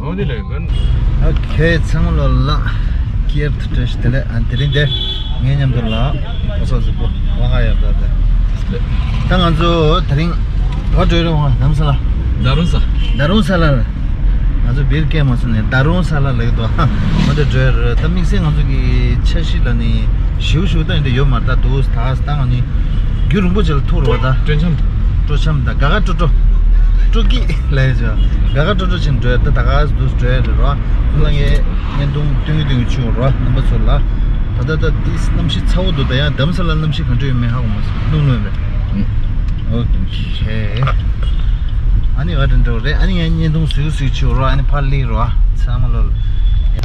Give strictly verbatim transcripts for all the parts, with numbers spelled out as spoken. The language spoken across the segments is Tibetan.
ཨོ་དེ་ལས་གོན། ཨོ་ཁེ། ཚང་མ་ལོ་ལ་ཀིར་ཐུ་བཀྲ་ཤིས་བདེ་ལེགས། ཨ་དེ་རིང་དེ་ངའི་མཉམ་དུ་ལ་གོ་ས་གཟུགས་པོ་དབང་ཁ་ཡོད་པ་དེ། ད་ང་ཚོ་དེ་རིང་ག་བར་འགྲོ་རེད། འོང་རྡ་རམ་ས་ལ། རྡ་རམ་ས། རྡ་རམ་ས་ལ་ལ། ང་ཚོ་བིར་སྐད་མ་སོང་ནས་རྡ་རམ་ས་ལ་ལ་ཡོད་དོ། ང་ཚོ་འགྲོ་རེད། ད་དམིགས་བསལ་ང་ཚོ་གི་འཆར་གཞི་ལ་ནི་ཞིའུ་ཞིའུ་ད་འདི་ཡོད་མ་རེད། ད་འདུག་ད་ད་ང་ནི་རྒྱུན་རིང་པོ་ཅིག་ལ་ཐུག་རེད་པ། ད་སྤྲོ་འཆམ། སྤྲོ་འཆམ་ད་ག་ག་སྤྲོ་སྤྲོ། སྤྲོ་སྐྱིད་ལ་ཡོད་ཅོ། ག་ག་སྤྲོ་སྤྲོ་ཅིག་འགྲོ་ཡ། ད་ད་ག་འདུག་འགྲོ་ཡ་རེད་རོ། ཁོ་ལ་ངས་བརྙན་ཐུང་སྟོན་གི་སྟོན་གི་བྱུང་རོ། རྣམ་པ་ཚོ་ལ། ད་ད་ད་འདི་གནམ་གཤིས་ཚ་བོ་འདུག་ད་ཡང་རྡ་རམ་ས་ལ་གནམ་གཤིས་ག་འདྲ་ཡོད་མེད་ཧ་གོ་མ་སོང་། རླུང་རླུང་རེད། ཨོ་ཁེ། ཨ་ནི་ཨ་དྲན་འགྲོ་རེད། ཨ་ནི་ཡང་བརྙན་ཐུང་བཟོས་བཟོས་བྱེད་རོགས། ཨ་ནི་ཕར་སླེབས་རོགས། ཚང་མ་ལོ་ལ།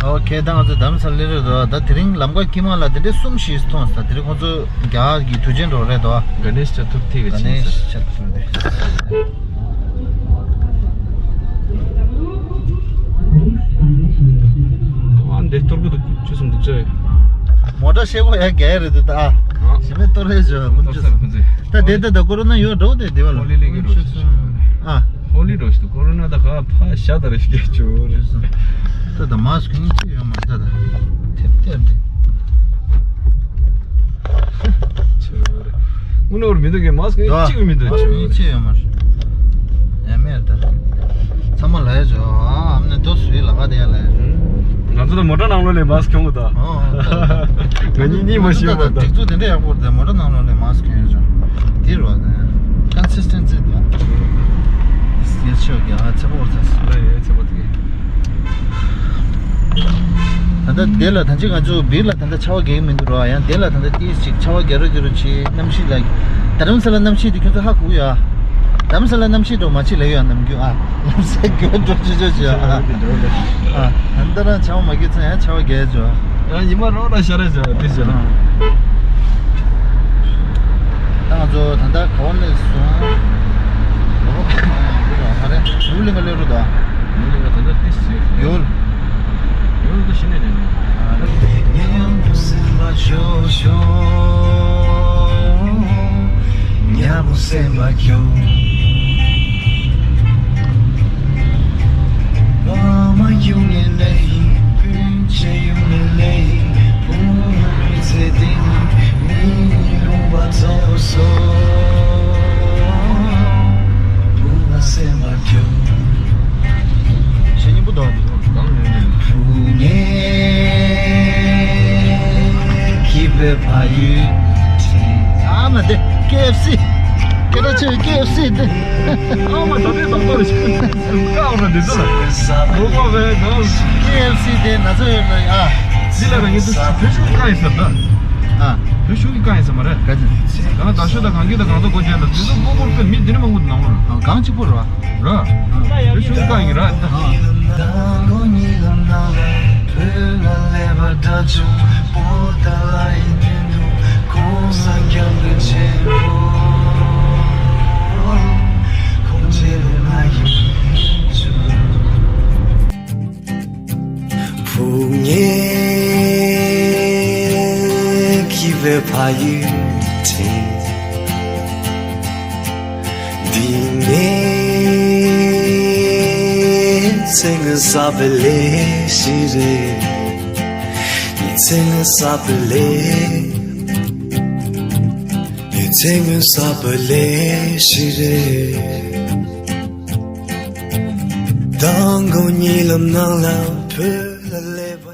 ཨོ་ཁེ། ད་ང་ཚོ་རྡ་རམ་ས་ལ་སླེབས་རེད་རོགས། ད་དེ་རིང་ལམ་ཁ་དཀྱིལ་མ་ལ་དེ་འདྲའི་གསུམ་བཞི་མཐོང་སོང་། ད་དེ་རིང་ཁོང་ཚོ་རྒྱ་གར་གྱི་དུས་ཆེན་འགྲོ་རེད་དོ། ག་ནེཤ་ཅ་ཐུར་ཐི་གི་ཆེན་ས། ག་ནེཤ་ཅ་ཐུར་ཐི། ཨ་འདི་གཏོར་གི་འདུག་ཆུ་སུམ་འདུག་ཅེ། མོ་ཊ་ཤེལ་སྒོ་ཡ་རྒྱག་རེད་འདུག་ད། ཨ། ཞི་མེད་གཏོར་རེད་ཇོ། མུན་གཏོར་ཆུ་སུམ། ས་ཁོ་ཚོས། ད་དེ་ད་ད་ཀོ་རོ་ན་ཡོད་འགྲོ་དེ་དེ་བ་ལ། ཧོ་ལི་ལི་གི་རོ་ཆུ་སུམ། ཨ། ཧོ་ལི་རོ་ཞིག་ཏུ་ཀོ་རོ་ན་ད་ག་ཕ་ཤ་ད་རེ་ཞིག་ཅོ་རེད། ཆུ་སུམ། ད་ད་མཱ་སི་ཀི་ཡིན་ཅི་ཡོད་མ་ད་ད། ཐེབས་ཐེབས་དེ། ཆོ་རེད། དངུལ་ནོར་མི་འདུག་གི། མཱ་སི་ཀི་ཡིན་གཅིག་མི་འདུག་མཱ་སི་ཀི་ཡིན་ཅི་ཡོད་མ་རེད། ཡ་མེད་ད། ཚང་མ་ལ་ཡ་ཇོ། ཨ་ཨམ་ནི་དོ་སུའི་ལ་ག་དེ་ཡ་ལ་ཡ་ཇོ། ང་ཚོ་ད་མོ་ཊ་ནང་ལོགས་ལས་མཱ་སི་ཀི་གྱོན་གི་ད། ཨོ་ཨོ། ང་གཉིས་གཉིས་མ་ཤེས་པ་ད། སྒྲིག་འཛུགས་དེ་འདྲ་ཡག་པོ་རེད། མོ་ཊ་ནང་ལོགས་ལས་མཱ་སི་ཀི་གྱོན་ཡ་ཇོ། དེ་རུ་བ་ད། ཀོན་སི་སི་ཊེན་སི་དེ། ཡ་ཆེ་བ་གི་ཨ་ཚེ་པོ་ཚ་སི། ཨ་ཡ་ཚེ་པོ་དེ། ད་ལྟ་དེ་ལ་ད་ཅི་ང་ཚོ་བིར་ལ་ད་ལྟ་ཆར་པ་རྒྱག་གི་མི་འདུག་རོ། ཡང་དེ་ལ་ད་ལྟ་ཏིས་ཅིག་ཆར་པ་རྒྱག་རོགས་རྒྱག་རོགས་བྱེད། གནམ་གཤིས་ལ། རྡ་རམ་ས་ལ་གནམ་གཤིས་དེ་ཁྱོད་ཚོ་ཧ་གོ་ཡ། རྡ་རམ་ས་ལ་གནམ་གཤིས་འགྲོ་མ་བྱེད་ལ་ཡོད་ནམ་རྒྱུན་ཨ། ལམ་སེང་རྒྱུན་འགྲོ་ཆོག་ཆོག་བྱེད་ཨ། ཨ་ད་ལྟ་རང་ཆར་པ་མ་རྒྱག་ཚེ་ཡང་ཆར་པ་རྒྱག་ཆོག་ཡང་ཉི་མ་རོགས་ལ་ཤར་རེ་བྱ་དེ་བྱེད་ལ། ཨ། ད་ང་ཚོ་ད་ལྟ་ག་བ་སླེབས་སོང་། ལོ་ཧ་རེ་ནུབ་གླིང་ག་སླེབས་རོགས་ད། ནུབ་གླིང་ག་ད་ལྟ་ཏིས་ཡོལ། ཡོལ་དུ་ཤི་ནས་ནས། ཤ་སྙིང་པོ་དང་། ཨ་མ་དེ་ཀེ་ཨེཕ་སི། སྐད་གྲགས་ཆེ་བའི་ཀེ་ཨེཕ་སི་དེ། ཨ་མ་ད་དེ་དང་པོ་རེད། ཀ་འོ་ན་འདི་ཚོ་ལ། ལོ་པ་བས་གང་། ཀེ་ཨེཕ་སི་དེ་ན་ཚ་ཡོད་ན་ཨ། འདི་ལ་རང་ཉིད་ཚོ་བོད་ཤུགས་ཀྱི་རྐང་ཡིན་ཟེར་ད། ཨ། བོད་ཤུགས་ཀྱི་རྐང་ཡིན་ཟེར་མ་རེད། ག་ཚོད། ད་རྡ་ཤོད་དང་གངས་སྐྱིད་དང་གངས་ཏོག་སྒོ་རྒྱག་ད་འདི་ཚོ་ལྐོག་ལྐོག་པའི་མི་འདི་འདྲ་མང་པོ་འདུག་ནང་ལོགས་ལ། གངས་གཅིག་པོ་རེད་བ། ར། བོད་ཤུགས་ཀྱི་རྐང་ཡིན་ར་ད།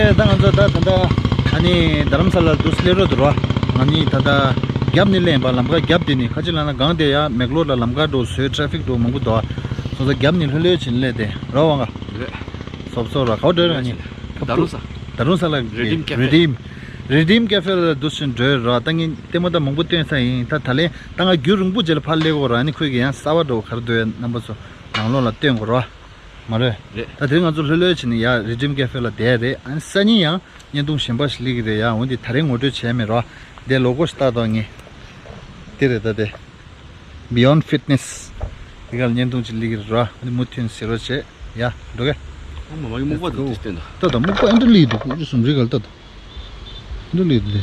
ཨ། ད་ང་ཚོ་ད་ད་ལྟ་ཨ་ནི་རྡ་རམ་ས་ལ་དུ་སླེབས་རོགས་འདུག་རོ། ང་གཉིས་ད་ལྟ་རྒྱབ་ནས་སླེབས་པ། ལམ་ཁ་རྒྱབ་དེ་ནས་ཁ་ཅིག་ལ་ན་གང་དེ་ཡ་མེག་ལོར་ལ་ལམ་ཁ་འགྲོ་བཟོས། ཊ་ཕིག་འགྲོ་མང་པོ་འདུག་སོ་སོ་རྒྱབ་ནས་ལྷོད་ལྷོད་བྱས་ནས་སླེབས་ཏེ་རོ་བ་ང་། རེད། སོབ་སོབ་ར་ག་བ་འགྲོ་ར་ནི། རྡ་རམ་ས། རྡ་རམ་ས་ལ། རི་ཌིམ་ཀེ་ཕེ། རི་ཌིམ། རི་ཌིམ་ཀེ་ཕེ་ལ་འདུག་སེ་འགྲོ་ར། ད་ངས་ལྟད་མོ་ད་མང་པོ་སྟོན་ས་ཡིན། ད་ད་ལན་ད་ང་རྒྱུན་རིང་པོ་རྗེས་ལ་ཕར་སླེབས་དགོས་ར། ཨ་ནི་ཁོས་ཀྱི་ཡང་གསར་བ་འགྲོ་ག་རེ་འདུག་ཡ་རྣམ་པ་ཚོ་ནང་ལོགས་ལ་སྟོན་དགོས་ར། མ་རེད། རེད། ད་དེ་རིང་ང་ཚོ་ལྷོད་ལྷོད་བྱས་ནས་ཡ་རི་ཌིམ་ཀེ་ཕེ་ལ་བསྡད་རེད། ཨ་ནི་སང་ཉིན་ཡང་བརྙན་ཐུང་གཞན་པ་ཞིག་སླེབས་ཀྱི་རེད་ཡ། འོན་ཏེ་ད་རིང་ངོ་སྤྲོད་བྱས་མེད་ར། དེ་ལོ་གོ་ཞིག་ལྟ་དང་ངས། དེ་རེད་ད་དེ། Beyond Fitness། དེ་ག་ལ་བརྙན་ཐུང་ཅིག་སླེབས་ཀྱི་རེད་ར། ཨ་ནི་མུ་མཐུད་གཟིགས་རོགས་བྱེད་ཡ། འགྲོ་གས། ཨ་མ་མ་གི་སྨུག་པ་དེ་དེ་བསྟན་ད། ལྟ་དང་སྨུག་པ་ཨེ་འདྲ་སླེབས་འདུག་ཨུ་ཅུ་སུམ་རི་ག་ལ་ལྟ་དང་། འདི་ལས་འདི།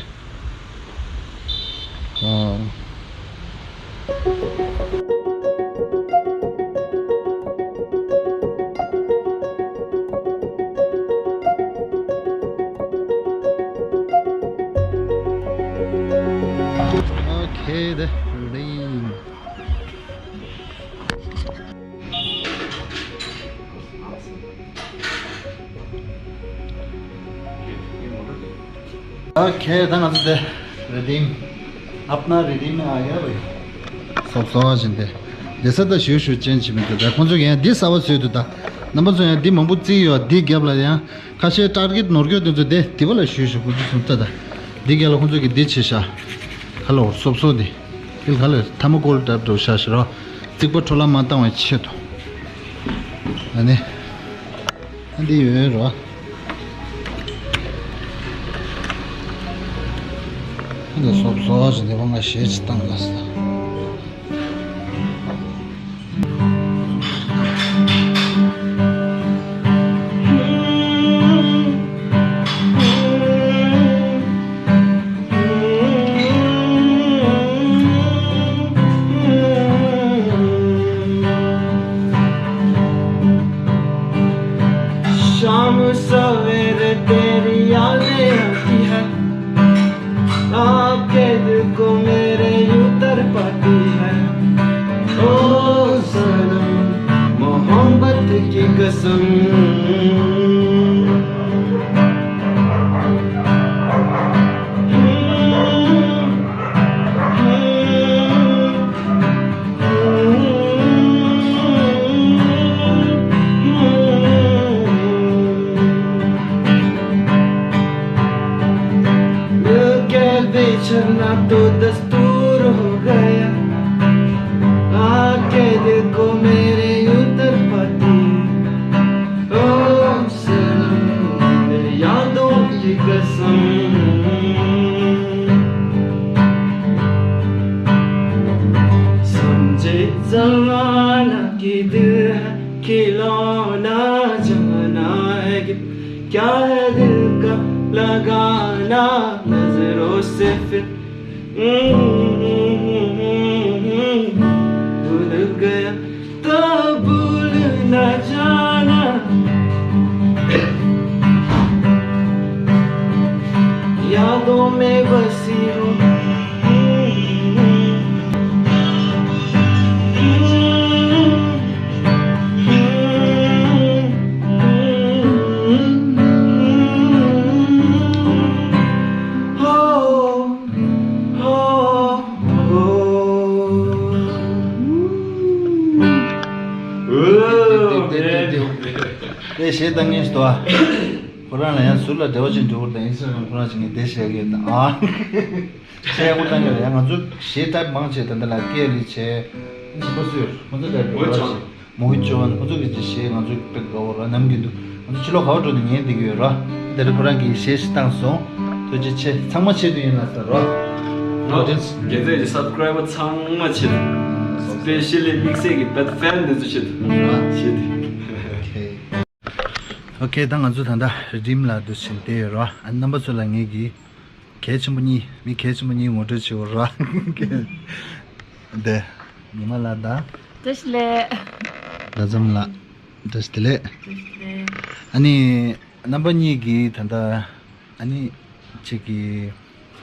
ཨ། འདི་རེད། ཨོ་ཁེ། ད་ང་ཚོ་འདི་རི་ལྡེམ། ཨབ་ན་རི་ལྡེམ་ནས་ཨ་ཡ་བའི་སོབ་སོ་བཞིན་ཏེ། འདི་ས་ད་ཞུ་ཞུ་ཅན་ཆི་མི་འདུག་ད་ཁོང་ཚོ་གིས་ཡང་འདི་གསར་པ་བཟོས་འདུག་ད་རྣམ་པ་ཚོ་ཡང་འདི་མང་པོ་བརྩིས་ཡོད། འདི་རྒྱབ་ལ་ཡང་ཁ་ཤས་ཊར་གེཊ་ནོར་སྐྱོ་དེ་ཚོ་དེ་དེ་བ་ལ་ཞུས་ཞུ་དགོས་ཀྱི་སོང་ད། ད་འདི་རྒྱབ་ལ་ཁོང་ཚོ་གིས་འདི་བྱེད་ཤག་ཁ་ལོ་སོབ་སོ་འདི་ཨིལ་ཁ་ལོ་ཐ་མ་ཀོལ་ཏབ་འགྲོ་ཤག་ཤི་རོ། རྩིག་པ་འཕྲོ་བརླག་མ་བཏང་བའི་ཆེད་དུ། ཨ་ནི་ཨ་འདི་ཡོད་རོ། ཨ་འདི་སོབ་སོ་ཞིག་འདི་བ་ང་ཞེ་ཅི་བཏང་ལ་ས། शाम सवेरे तेरी यादें आती है, आके दिल को मेरे यूं तड़पाती है। ओ सनम, मोहब्बत की कसम। मिलके बिछड़ना तो दस्तूर हो गया, आके दिल को मेरे यूं तड़पाती। ओ सनम, यादों की कसम। समझे जमाना कि दिल है खिलौना, जाना है कि क्या है दिल का लगाना। नजरों से फिर भूल गया तो भूल न जाना, यादों में बसी हूँ। ཨེ་གཞས་བཏང་མཁན་ཞིག་འདུག་ཨ། ཁོ་རང་ལ་ཡང་ཟུར་ལ་འབྲེལ་བ་ཅིག་འགྲོ་དགོས་དང་ཨིན་སི་ཊ་གྷ་རམ་ཁོ་རང་ཅིག་ངས་བསྡད་བཞག་གི་ཡོད་ན་ཨ། གཞས་ཡག་པོ་བཏང་གི་རེད་ཡ། ང་ཚོ་གཞས་ཊའིབ་མང་ཆེ་ད་ལྟ་ལ་ཀེ་ལི་བྱས། གཞན་པ་སུ་ཡོད། ཁོ་ཚོ་ཊའིབ་འོ་ཡོད་ཅང་རེད། མོ་ཧི་ཅོན་ཁོ་ཚོ་གི་གཞས་ང་ཚོ་དཔེ་དགའ་བོ་ར་ནམ་རྒྱུན་དུ་ང་ཚོ་ཕྱི་ལོགས་ག་བ་འགྲོ་ནས་ཉན་བསྡད་ཀྱི་ཡོད་ར། དེ་རིང་ཁོ་རང་གིས་གཞས་ཤིག་བཏང་སོང་། ཐུགས་རྗེ་ཆེ། ཚང་མ་ཆེད་དུ་ཡིན་ལ་ཟེར་རོ། ང་རྒྱལ་མཚན་གྱི་སབ་སི་ཀ་རའི་བར་ཚང་མ་ཆེད་དུ། སི་པེ་ཤལ་ལི་དམིགས་བསལ་གྱི་བེད་ཕེན་འདི་ཚོ་ཆེད་དུ། ཆེད་དུ། ཨོ་ཁེ། ད་ང་ཚོ་ད་ལྟ་རི་ལྡེམ་ལ་འདུག་སེ་བསྡད་ཡོད་ར། ཨ་རྣམ་པ་ཚོ་ལ་ངེད་ཀྱིས་གལ་ཆེན་པོ་གཉིས། མི་གལ་ཆེན་པོ་གཉིས་ངོ་སྤྲོད་བྱེད་འོ་ར། འདི། ཉི་མ་ལགས་དང་། བཀྲ་ཤིས་བདེ་ལེགས། ཟླ་འཛོམས་ལགས། བཀྲ་ཤིས་བདེ་ལེགས། བཀྲ་ཤིས་བདེ་ལེགས། ཨ་ནི། རྣམ་པ་གཉིས་ཀྱིས་ད་ལྟ། ཨ་ནི། ཅིག་གི།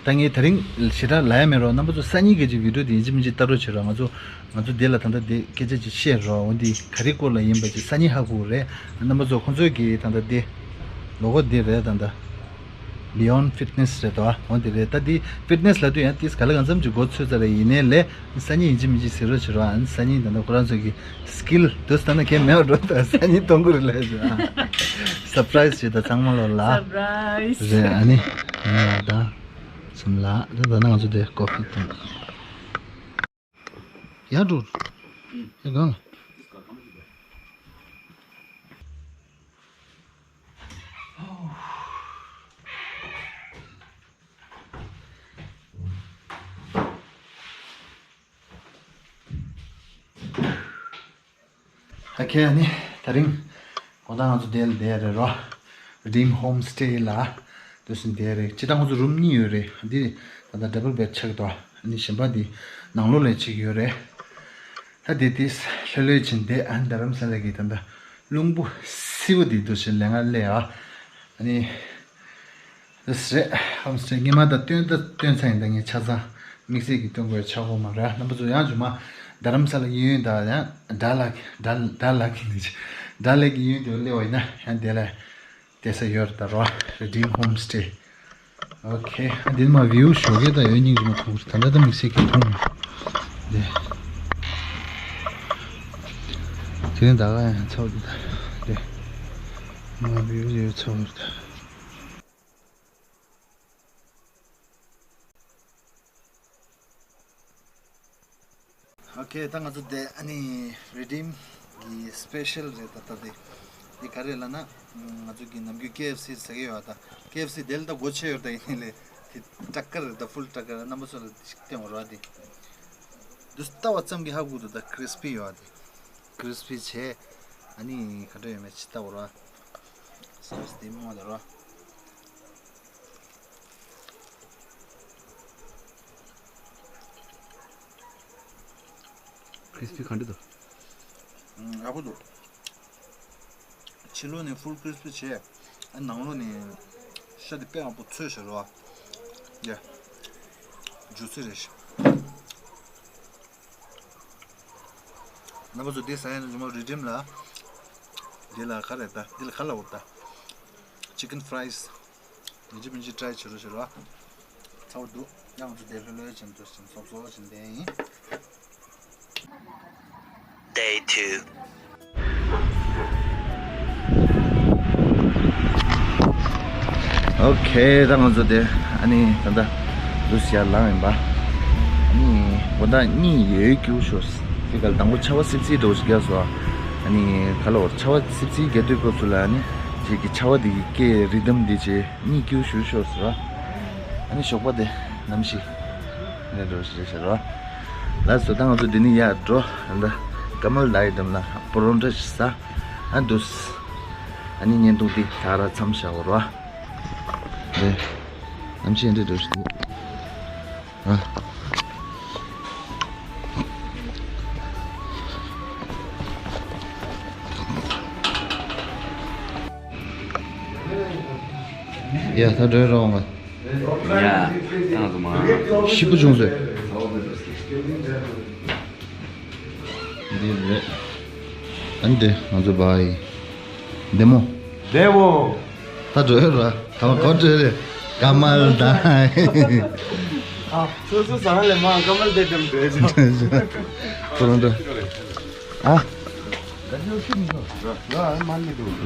ད་ངས་དེ་རིང་ཞེ་དྲག་ལབ་ཡ་མེད་རོགས། རྣམ་པ་ཚོ་སང་ཉིན་གྱི་ཅིག་བི་ཌིའོ་དེ་ཡིན་གཅིག་མིན་གཅིག་ལྟ་རོགས་བྱེད་རོགས། ང་ཚོ་ང་ཚོ་འདི་ལ་ད་ལྟ་འདི་སྐད་ཆ་ཅིག་བཤད་རོགས། འོ་འདི་ག་རེ་སྐོར་ལ་ཡིན་པ་ཅིག་སང་ཉིན་ཧ་གོ་རེད། རྣམ་པ་ཚོ་ཁོང་ཚོས་ཀྱིས་ད་ལྟ་འདི་ལོ་གོ་འདི་རེད། ད་ལྟ་Beyond Fitness རེད་དོ། འོ་འདི་རེད། ད་འདི་ཕིཊ་ནེས་ལབ་དུས་ཡང་ཏིས་ག་ལ་གང་འཚམ་ཅིག་མགོ་ཚོས་ཚར་རེད། ཡིན་ནའི་ལས་སང་ཉིན་ཡིན་གཅིག་མིན་གཅིག་ཟེར་རོགས་བྱེད་རོགས། ཨ་ནི་སང་ཉིན་ད་ལྟ་ཁོ་རང་ཚོ་གི་སི་ཀིལ་དུ་སྟན་ན་ཁྱད་མེད་པ་འགྲོ། ད་སང་ཉིན་གཏོང་གི་རེད་ལབ་ཟེར། ཨ། སར་པ་རའི་ཛི་བྱེད་ད་ཚང་མ་ལོ་ལ། སར་པ་རའི་ཛི། རེད། ཨ་ནི་ང་ད་སུམ་ལ་ད་ད་ན་ང་ཚོ་དེ་ཀོ་ཕི་བཏུང་། ཡར་འགྲོ། ཡར་སྒང་ལ། ཨ་ཁེ། ཨ་ནི་དེ་རིང་དགོང་དག་ང་ཚོ་དེ་ལ་བསྡད་རེད་རོ། རི་ལྡེམ་ཧོམ་སི་ཊེ་ལ་འདུག་སེ་བསྡད་རེད། སྤྱིར་བཏང་ཁོ་ཚོ་རུམ་གཉིས་ཡོད་རེད། འདི་ད་ལྟ་ཌབ་བལ་བེཌ་ཆགས་འདུག་ཨ་ནི་གཞན་པ་འདི་ནང་ལོགས་ལ་གཅིག་ཡོད་རེད། ད་དེ་དེ་ལྷོད་ལྷོད་བྱས་བསྡད། ཨ་ནི་རྡ་རམ་ས་ལ་གི་ད་ལྟ་རླུང་བུ་བསིལ་པོ་འདི་འདུག་སེ་ལས་ང་སླེབས་ཨ། ཨ་ནི། རེད། ཧོམ་སི་ཊེ་སྔོན་མ་དང་བསྟུན་ད་བསྟུན་ཚར་ཡིན། ད་ངས་ཆ་ཚང་ དམིགས་བསལ་གྱི་སྟོན་དགོས་ཆགས་ཀྱི་མ་རེད། རྣམ་པ་ཚོ་ཡང་ཇོ་མོ་རྡ་རམ་ས་ལ་གཡས་གཡོན་དང་ཡང་ཌལ་ལེག་ཌལ་ཌལ་ལེག་གི་ཌལ་ལེག་གི་གཡས་གཡོན་དུ་སླེབས་པ་ཡིན་ན་ཡང་དེ་ལ་བསྡད་ས་ཡོད་རེད་ད་རོ། Redeem Homestay། ཨོ་ཁེ། ཨ་འདི་མ་བིའུ་ཞོགས་ཀས་ད་ཡོད་སྙིང་རྗེ་མོ་མཐོང་གི་རེད། ད་ལྟ་ད་དམིགས་བསལ་གྱི་མཐོང་མེད། འདི་དེ་རིང་ད་ག་ཡང་ཚ་བོ་འདི་ད་འདི་མ་བིའུ་ཡོད་ཚ་བོ་རེད་ད། ཨོ་ཁེ། ད་ང་ཚོ་དེ་ཨ་ནི་Redeem གི་སི་པེ་ཤལ་རེད་ད། ད་དེ་དེ་ག་རེ་ལབ་ན། ང་ཚོ་གི་ནམ་རྒྱུན་ཀེ་ཨེཕ་སི་ཟ་གི་ཡོད་ད། ཀེ་ཨེཕ་སི་དེ་ལ་ད་སྒོ་ཕྱེ་ཡོད་ད། ཡིན་ནའི་ལས་དེ་ཊ་ཀར་རེད་ད། ཕུལ་ཊ་ཀར། རྣམ་པ་ཚོ་ལ་ཞིག་སྟོན་བ་རོ། དེ་དུས་ལྟ་བ་ཙམ་གྱིས་ཧ་གོ་འདུག་ད་ཀི་རི་སི་པི་ཡོད་དེ། ཀི་རི་སི་པི་བྱས། ཨ་ནི་ག་འདྲ་ཡོད་མེད་ཅིག་ལྟ་བ་རོ། སོ་སི་དེ་མོ་ད་རོ། ཀི་རི་སི་པི་ག་འདྲ་འདུག་ཨ་ཡག་པོ་འདུག་ཕྱི་ལོགས་ནས་ཕུལ་ཀི་རི་སི་པི་བྱས། ཨ་ནང་ལོགས་ནས་ཤ་དེ་དཔེ་ཡག་པོ་ཚོས་བཞག་རོ། ཡ། ཇུ་སི་རེད་ཤག་རྣམ་པ་ཚོ་འདི་ཟ་ཡ་ན་ཇོ་མོ་Redeem ལ། འདི་ལ་ག་རེ་ད། འདི་ལ་ག་ལབ་དགོས་ད། ཅི་ཀན་ཕ་རའི་སི། ཡིན་གཅིག་མིན་གཅིག་ཊ་རའི་བྱེད་རོགས་བྱེད་རོགས། ཚ་བོ་འདུག་ཡང་ང་ཚོ་དེ་ལྷོད་ལྷོད་བྱེད་འགྲོ་བཞིན་སོབ་སོབ་བྱེད་བསྡད་ཡིན། Day two. ཨོ་ཁེ། ད་ང་ཚོ་དེ་ཨ་ནི་ད་ལྟ་ལུས་ཡར་ལངས་ཡིན་པ། ཨ་ནི་དགོང་དག་གཉིད་ཡོད་ཀྱི་ཤོར། དེ་ག་ལ་དང་པོ་ཆར་པ་སིབ་སིབ་འདྲ་བོ་ཞིག་བརྒྱབ་སོང་། ཨ་ནི་ག་ལ་བར་ཆར་པ་སིབ་སིབ་བརྒྱབ་དུས་སྐབས་སུ་ལ་ཨ་ནི་ཅིག་གི་ཆར་པ་དེ་གི་སྐད་རི་དམ་དེ་བྱས་གཉིད་སྐྱིད་ཤོར་ཤོར་སོང་། ཨ་ནི་ཞོགས་པ་དེ་ནམ་ཞིག་ནས་འགྲོ་ཞེས་ཟེར་རོ། ལགས་སོ། ད་ང་ཚོ་འདི་ནས་ཡར་འགྲོ། ད་ཀ་མལ་ཌའི་འགྲམ་ལ་པ་རོན་ཊ་ཞིག་ཟ། ཨ་འདུག་ཨ་ནི་བརྙན་ཐུང་འདི་ད་ར་མཚམས་བཞག་རོ། རེད། ནམ་ཞིག་འདི་འགྲོ་ཞིག་ཨ། ཡ་ད་འགྲོ་རོགས་ང་། ཡ། ད་ང་ཚོ་མ། ཞིབ་པོ་བྱུང་ཟེར། འདི་རེད། ཨ་འདི་ང་ཚོ་བྷའི། བདེ་མོ། བདེ་མོ། ད་འགྲོ་ར། ད་མ་གོ་འགྲོ་རེད། ཀ་མལ་ཌའི། ཨ། སོ་སོ་ཟ་ལེ་མ་ཀ་མལ་ཌའི་དེ་འགྲོ་རེད། པ་རོན་ཊ། ཨ།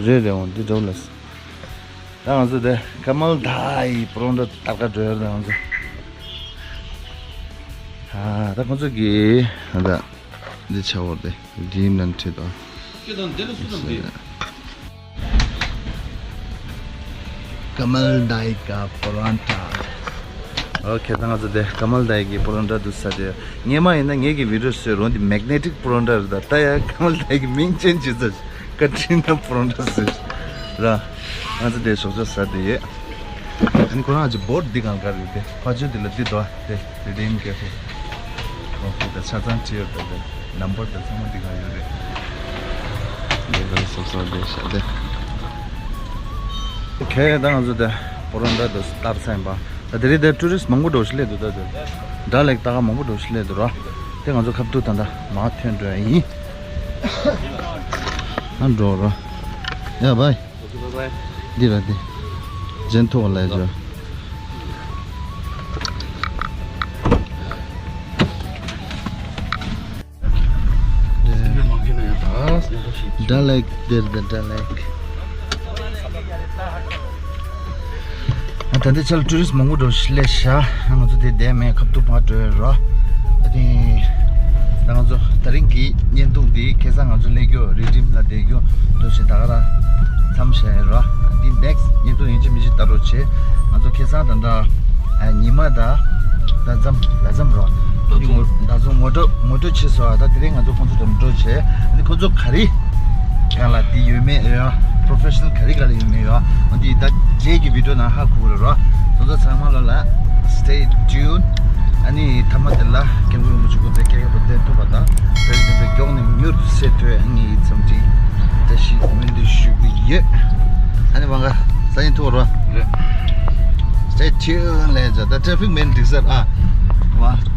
རེད་རེད། འོང་འདི་འགྲོ་ལ། ད་ང་ཚོ་དེ་ཀ་མལ་ཌའི་པ་རོན་ཊ་ལྟ་ག་འགྲོ་ཡ་རེད་ང་ཚོ། ཨ་ད་ཁོང་ཚོ་གི་ད་འདི་ཆ་བོ་དེ་འདིའི་ནང་ཁྲིད་དོ། ཁྱེད་དང་འདི་ལ་སུ་དང་འདི། ཀ་མལ་ཌའི་ཀ་པ་རོན་ཊ། ཨོ་ཁེ། ད་ང་ཚོ་དེ་ཀ་མལ་ཌའི་གི་པ་རོན་ཊ་འདུག་ཟ་དེ། སྔོན་མ་ཡིན་ན་ངེད་ཀྱི་བི་ཌིའོ་བཟོས་རོགས་འདི་མེག་ནེ་ཊིག་པ་རོན་ཊ་རེད་ད། ད་ཡ་ཀ་མལ་ཌའི་གི་མིང་ཅན་ཅི་ཟེར། ཀ་ཏྲི་ན་པ་རོན་ཊ་ཟེར་ར། ང་ཚོ་དེ་ཞོགས་ཇ་ཟ་དེ་ཡོད། ཨ་ནི་ཁོ་རང་ཅིག་བོར་ཌི་འདི་གང་ག་རེད་དེ། ཕ་ཆོས་དེ་ལ་འདི་དོ་དེ་རི་ཌིམ་ཀེ་ཕེ། ཨོ་ཁེ། ད་ཆ་ཚང་བྲིས་ཡོད་ད་དེ། ནམ་བར་དེ་ཚང་མ་འདི་གང་ཡོད་རེད། འདི་གང་སོ་སོ་དེ་ཤ་དེ། ཨོ་ཁེ། ད་ང་ཚོ་དེ་པ་རོན་ཊ་དེ་ལྟ་ཚར་ཡིན་པ། ད་དེ་རིང་དེ་ཊུ་རི་སི་མང་པོ་འགྲོ་ཞིག་སླེབས་འདུག་ད་དེ་ཌལ་ལེག་ལྟ་ག་མང་པོ་འགྲོ་ཞིག་སླེབས་འདུག་ར། དེ་ང་ཚོ་ཁ་ཐུག་ད་ལྟ་མར་ཐོན་འགྲོ་ཡ་ཡིན། ཨ་འགྲོ་ར། ཡ་བྷའི། འདི་ར་འདི། ཇེན་ཐོག་ལ་ཇོ། ཌལ་ལེག་འདིར་འདི་ཌལ་ལེག། ཨ་ད་ལྟའི་ཆར་ཊུ་རི་སི་མང་པོ་འགྲོ་ཞིག་སླེབས་ཤག་ང་ཚོ་དེ་བསྡད་མེད། ཁ་ཐུག་ཕར་འགྲོ་ཡོད་ར། ད་ཐེངས་ད་ང་ཚོ་ད་རིང་གི་བརྙན་ཐུང་འདི་ཁ་སང་ང་ཚོ་སླེབས་རྒྱུ་རི་ཌིམ་ལ་བསྡད་རྒྱུ་འདུག་བྱས་ད་ག་ར་མཚམས་བཞག་ཡོད་ར། འདི་ནེག་སི་ཊི་བརྙན་ཐུང་ཡིན་གཅིག་མིན་གཅིག་ལྟ་རོགས་བྱེད། ང་ཚོ་ཁ་སང་ད་ལྟ་ཨ་ཉི་མ་དང་ཟླ་མཚམས། ཟླ་མཚམས་ར། ཟླ་མཚམས། ཟླ་མཚམས་ངོ་སྤྲོད་ངོ་སྤྲོད་བྱས་སོང་། ད་དེ་རིང་ང་ཚོ་ཁོང་ཚོ་འགྲོ་འགྲོ་བྱས། ཨ་ནི་ཁོང་ཚོ་ག་རེ་སྒང་ལ་འདི་ཡོད་མེད་ཡོད། པོ་རོ་ཕེ་ཤ་ནལ་ག་རེ་སྒང་ལ་ཡོད་མེད་ཡོད། འོ་འདི་ད་རྗེས་ཀྱི་བི་ཌིའོ་ནང་ཧ་གོ་གི་རེད་ར། སོང་ཙང་ཚང་མ་ལོ་ལ་stay tuned། ཨ་ནི་མཐའ་མ་དེ་ལ་སྐྱབས་མགོན་རིན་པོ་ཆེ་སྐུ་ཚེ་བསྐལ་བརྒྱར་བརྟན་ཐུབ་པ་དང་། བོད་ཀྱི་བདེན་པའི་མགྱོགས་ནས་མྱུར་དུ་གསལ་ཐོས་ངེས་འཚམས་འདྲི་བཀྲ་ཤིས་སྨོན་འདུན་ཞུ་གི་ཡོད། ཨ་ནི་མ་ག་ས་ཡིན་ཐུག་རོ། རེད། Stay tuned ལས་ད་ཊ་ཕིག་མེད་འགྲིག་ས་ར། བ།